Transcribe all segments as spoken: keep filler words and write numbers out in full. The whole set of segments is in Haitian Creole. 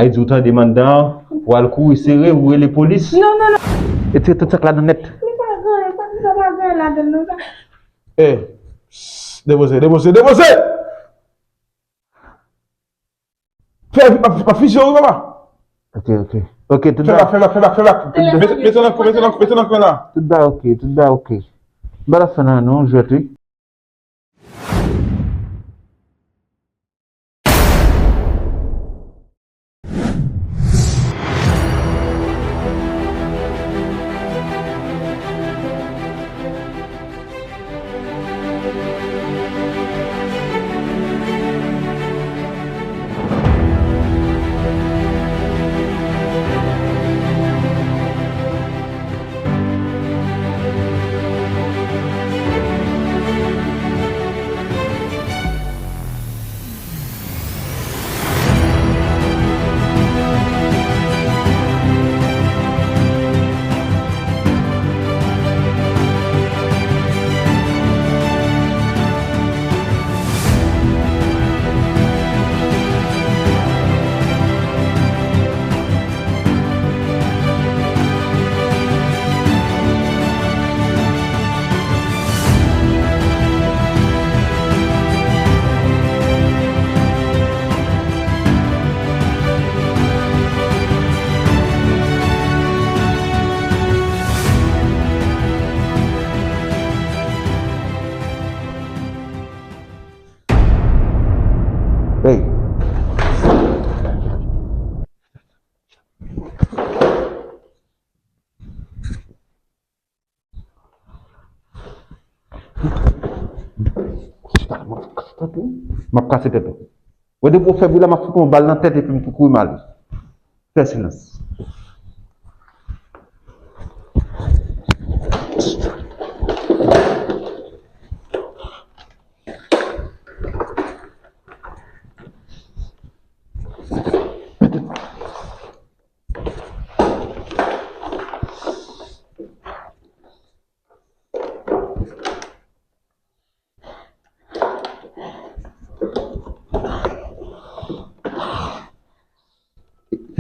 Ay di ou tande m anndan an, ou al kouri sere, ou rele polis. Non, non, non. E tire tout sa k ladan nèt. Li pa gen anyen, pa di sa pa gen anyen ladan l non sa. Eh, pss, depoze, depoze, depoze! Fè, m ap, m ap fizye w wi papa. Ok, ok. Ok, tout. Fè bak, fè bak, fè bak, fè bak. Mete, mete nan kwen, mete nan, mete nan kwen la. Tout ba ok, tout ba ok. M pa ta fè nan non jwèt wi. Hey. M ap kase tèt ou. M ap kase tèt ou. Wè depi w fè bri la, m ap fout yon bal nan tèt epi m tou kouri m ale. Fè silans.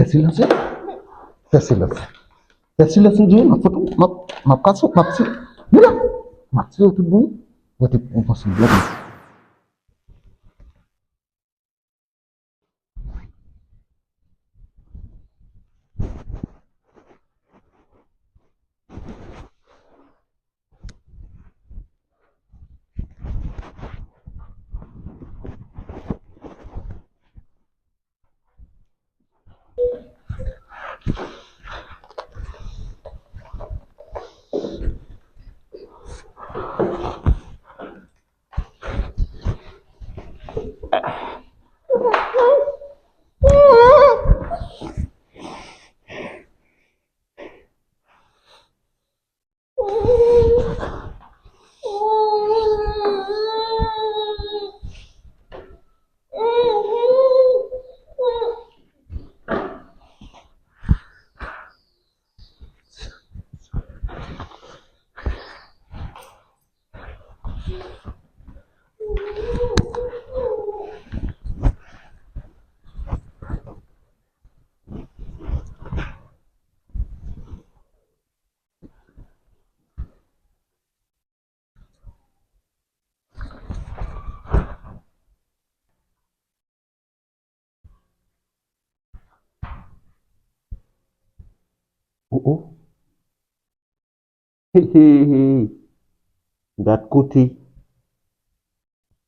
Fè silans wi. Fè silans. Fè silans m di w, m ap fout ou, m ap, m ap kase w, m ap tiye. Mira, m ap tiye w tout bon. Mwen te pran yon panse blòk. Oh, oh. Hey, hey, hey. Gad kote.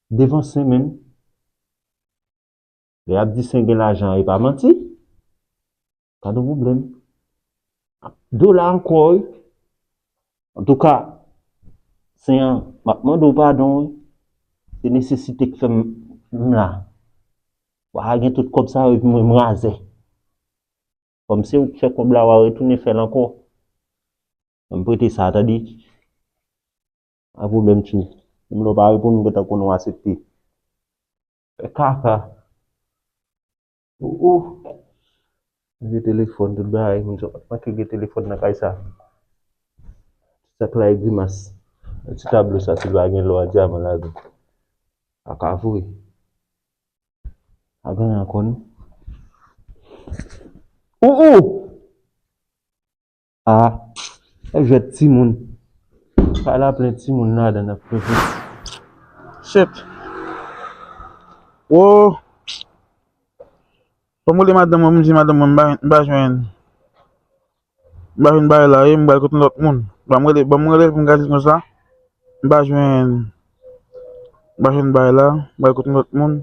Devan Sen menm. Lè y ap di Sen gen lajan, e pa manti. Pa de pwoblèm. Dola ankò, wi. Antouka, Sen an, m ap mande w padon, wi. Se nesesite k fè m, m la. Wa gen tout kòb sa yo, epi mwen, m razè. Kòm se ou k fè kòb la, wa retounen fè l ankò. M prete sa, tande? Pa pwoblèm, tchou. Menm lè w pa reponn, m gentan konnen w aksepte. Fè kaka. Ou, ou. Gen telefòn, tout bagay, moun sa pa t manke gen telefòn nan kay sa. Sa k la e grimas. Ti tablo sa, ti bagay gen lò a dyaman ladan. Pa ka vre. Pa gen anyen ankò non. Ou, ou! Ah, e jwèt timoun. Kay la plen timoun ladan n ap fè fè. Shit. Wo. Ban m rele madanm mwen, m di madanm mwen m pa, m pa jwenn. M pa jwenn bagay la, e m pral kote yon lòt moun. Ban m rele, ban m rele pou m ka di l konsa. M pa jwenn, m pa jwenn bagay la, m pral kote yon lòt moun.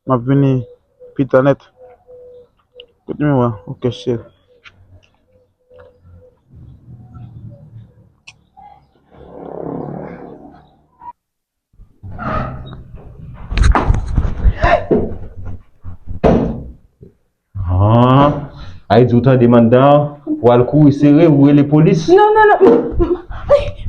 M ap vini pita nèt. Kot nimewo a? Ok, shit. Ah, ay di w tande m anndan an, w al kouri sere, w rele polis. Non, non, non. M, m,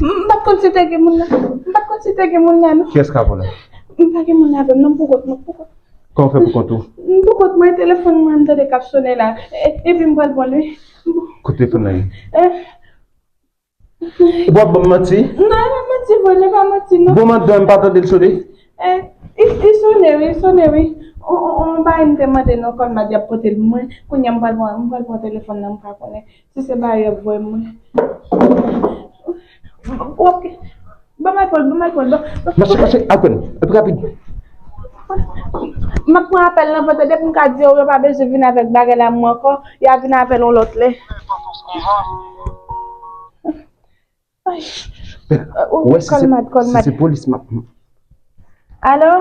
m, m pa t konn si te gen moun la. M pa t konn si te gen moun la, non. Kiyès k ap la? M pa gen moun la avè m, non, m poukont mwen, m poukont. Kòman w fè poukont ou? M poukont mwen, telefòn mwen, m tande k ap sone la. E, epi m pral pran li. Kote telefòn la ye? Eh. Epi w ap ban m manti? Non, e pa manti vre, non, e pa manti, non. Bon, m anndan, m pa tande l sone. Eh, li, li sone, wi, li sone, wi. On, on, on bagay m te mande non, kòm m a di ap pote l mwen. Kounye a m pral pran, m pral pran telefòn nan, m pa konnen. Si se bagay yo voye mwen. Ok. Ban m al pran l, ban m al pran l, ban, ban. Mache, mache, al pran l. Pi rapid. M ap pran apèl nan, pote depi m ka di yo, yo pa bezwen vin avèk bagay la mwen ankò, y a vin avè l yon lòt lè. Ay. Ou wè si se, si se polis m ap. Alo?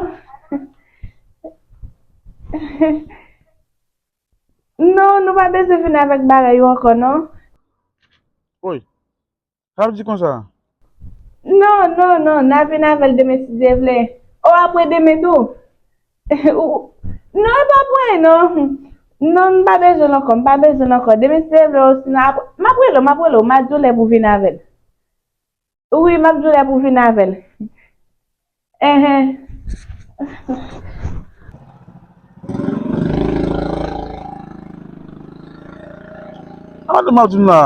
Non, nou pa bezwen vin avèk bagay yo ankò, non. Woy. Sa ap di konsa? Non, non, non, n a vin avè l demen si Dye vle. O, apre demen tou. Ou, non, e pa pou anyen, non. Non, m pa bezwen l ankò, m pa bezwen l ankò. Demen si Dye vle, osinon apre, m ap rele w, m ap rele w, m a di w lè pou vin avè l. Wi, m ap di w lè pou vin avè l. Enhen. Sa madanm ap di m la?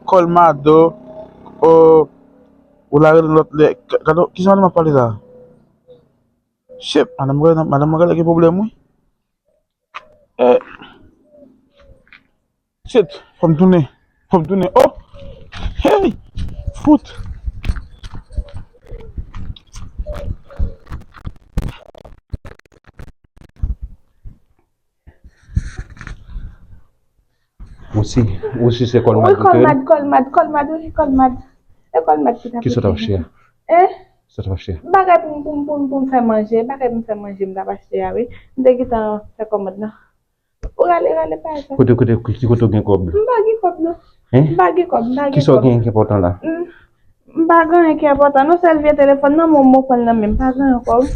Kòlmado, o, ou la rele lòt lè. Gade, ki jan madanm ap pale la? Shit, madanm mwen, madanm mwen genlè gen pwoblèm, wi. Eh. Shit, fò m tounen. Fò m tounen. Oh! Hey! Fout! Ou si, ou si se Kòlmad. Wi, Kòlmad, Kòlmad, Kòlmad, wi, Kòlmad. E Kòlmad ki t ap. Kisa w t ap achte a? Eh? Sa t ap achte a? Bagay pou m, pou m, pou m, pou m fè manje, bagay pou m fè manje, m t ap achte a, wi. M te gentan fè kòmand nan. Ou rale, rale pa sa. Kote, kote, ki kote w gen kòb? M pa gen kòb, non. Hein? M pa gen kòb, m pa gen kòb. Kisa w gen ki enpòtan la? M, m pa gen anyen ki enpòtan, non, sèl vye telefòn nan, men m pran l nan men m, m pa gen ankò, wi.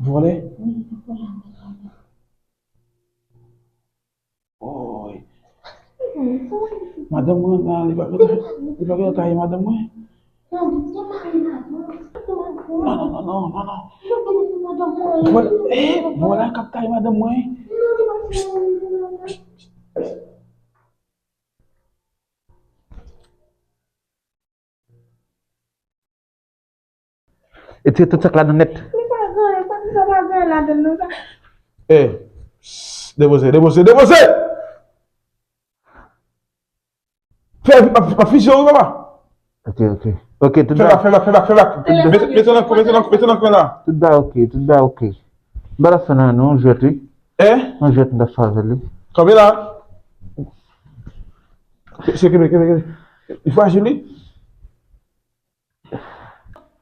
Vòlè? Wi, vòlè. Oy. Madanm mwen la, li pa, li pa gen kay madanm mwen. Non, non, non, non, non, non. Vòlè, eh, vòlè k ap kay madanm mwen. Retire tout sak ladan nèt. Li pa gen anyen, pa di sa pa gen anyen ladan l non sa. Eh, pss, depoze, depoze, depoze! Fè, ap, ap fizye wi papa. Ok, ok. Ok, tout bagay. Fè bak, fè bak, fè bak, fè bak. Mete, mete nan kwen, mete nan, mete nan kwen la. Tout bagay ok, tout bagay ok. M pa ta fè nan non, jwèt wi. Eh? Yon jwèt m ta fè avè l wi. Kanpe la. Se kenbe, kenbe, kenbe. Li frajil wi.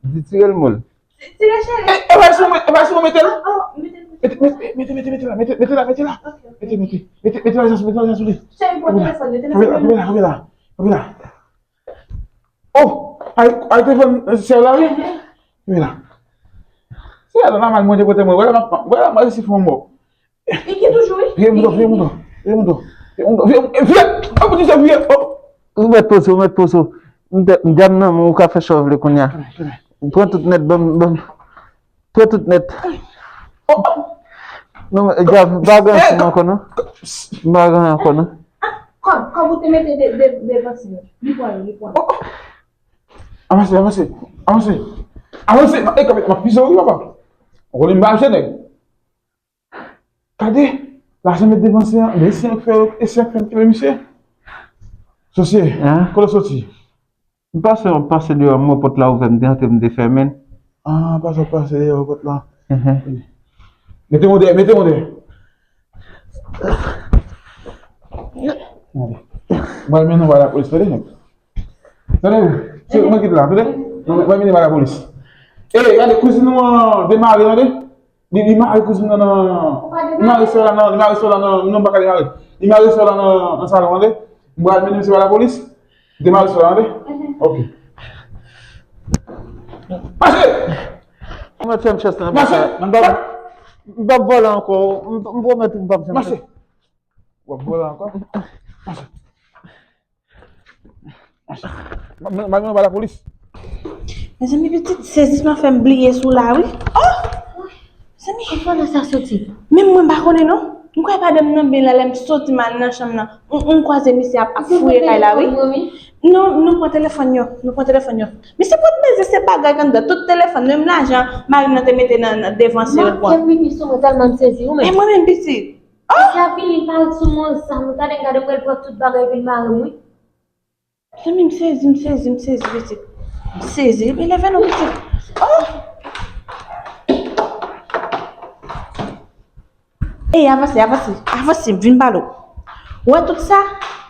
Di tire l mol. Tire cheri. E, e pa sou, e pa sou mete l. Oh, oh, mete l. Mete, mete, mete, mete, mete la, mete, mete la, mete la. Ok, ok. Mete, mete, mete, mete lajan sou, mete lajan sou li. Cheri, pran telefòn, mete telefòn. Kanpe la, kanpe la, kanpe la. Kanpe la. Oh, ay, ay telefòn, eh, sè la wi. Kanpe la. Se Ala, mamal manje kote mwen. Vwala, mamal, vwala, mamal, si fon mò. Li ki toujou, wi. Vye mouton, vye mouton, vye mouton, vye mouton, vye, vye, vye, oh, pou di se vye, oh. Ou mèt poze, ou mèt poze. M te, m djab nan men ou ka fè sa w vle kounye a. Pran tout nèt, ban m, ban m. Pran tout nèt. Oh, oh. Non, men, djab, m pa gen ansanm ankò, non. M pa gen ankò, non. Ah, kòb, kòb ou te mete de, de, devan se yo. Li pran, li pran. Oh, oh. Avanse, avanse, avanse. Avanse, ma, e, kanpe, m ap pise w, wi, papa. Ou konnen m pa achte nèg. Gade, lajan met devan se an, men se an k fè, e se an k fè m kenbe misye. Sosye, kote w soti? M pase, m pase deyò, m wè pòt la ouvè, m te antre, m te fèmen l. Ah, pase, pase deyò pòt la. Mete yon dèyè, mete yon dèyè. Gade. Mwen menm nan ba lapolis, tande, nèg. Tande, se mwen ki te la, tande. Mwen menm ba lapolis. E, gade, kouzin nou an demare, tande. Li, li mare kouzin nan nan. Li mare sè la nan, li mare sè la nan, non, m pa ka demare. Li mare sè la nan, nan salon, tande. M pral mennen misye ba lapolis. Demare sè la, tande. Ok. Mache! Ou mèt fè m chans lan. Mache! M p ap, m p ap vòlè ankò. M, m pwomèt ou m p ap janm fè. Mache! W ap vòlè ankò? Mache! M ap mennen w ba lapolis. Mezanmi, pitit, sezisman fè m bliye sou la, wi. Oh! Mezanmi. Kote sa soti? Menm mwen pa konnen, non. M kwè pa de m nan ben la, lè m soti m al nan chanm nan. M, m kwaze misye ap, ap fouye kay la, wi. Non, nou pran telefòn yo, nou pran telefòn yo. Misye pot mezi se bagay anndan, tout telefòn, menm lajan, mari m nan te mete nan, nan devan se yo l pran. Mwen menm pitit. Oh! Misye ap vini, li parèt sou mwen, zam, gade, gade, m pral pran tout bagay epi l mare m, wi. Zanmi, m sezi, m sezi, m sezi, pitit. M sezi, epi leve non, pitit. Oh! Ey, avanse, avanse, avanse, vin pale w. Ou wè tout sa?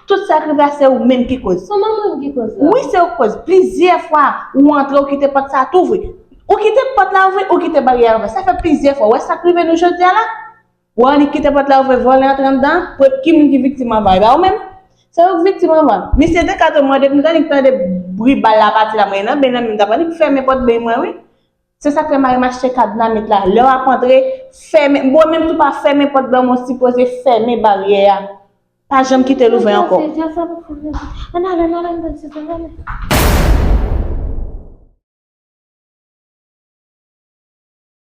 Tout sa k rive a se ou menm ki koz. Kòman mwen ki koz la? Wi, se ou k koz. Plizyè fwa, ou antre, ou kite pòt sa a tou ouvri. Ou kite pòt la ouvri, ou kite baryè a ouvè. Sa fè plizyè fwa. Ou wè sa k rive nou jodi a la? Ou annik kite pòt la ouvè, vòlè antre anndan, pou ki moun ki viktim anvan? E pa ou menm? Se ou k viktim anvan. Misye te ka tou mande, m t annik tande bri bal la pati la, mwen nan ben nan men m t ap annik fèmen pòt ben mwen, wi. Se sa k fè mari m achte kadnamit la. Lè w ap antre, fèmen. Bon, menm si w pa fèmen pòt blan, men w sipoze fèmen baryè a. Pa janm kite l ouvè ankò. Ann ale, ann ale, ann ale, ann ale.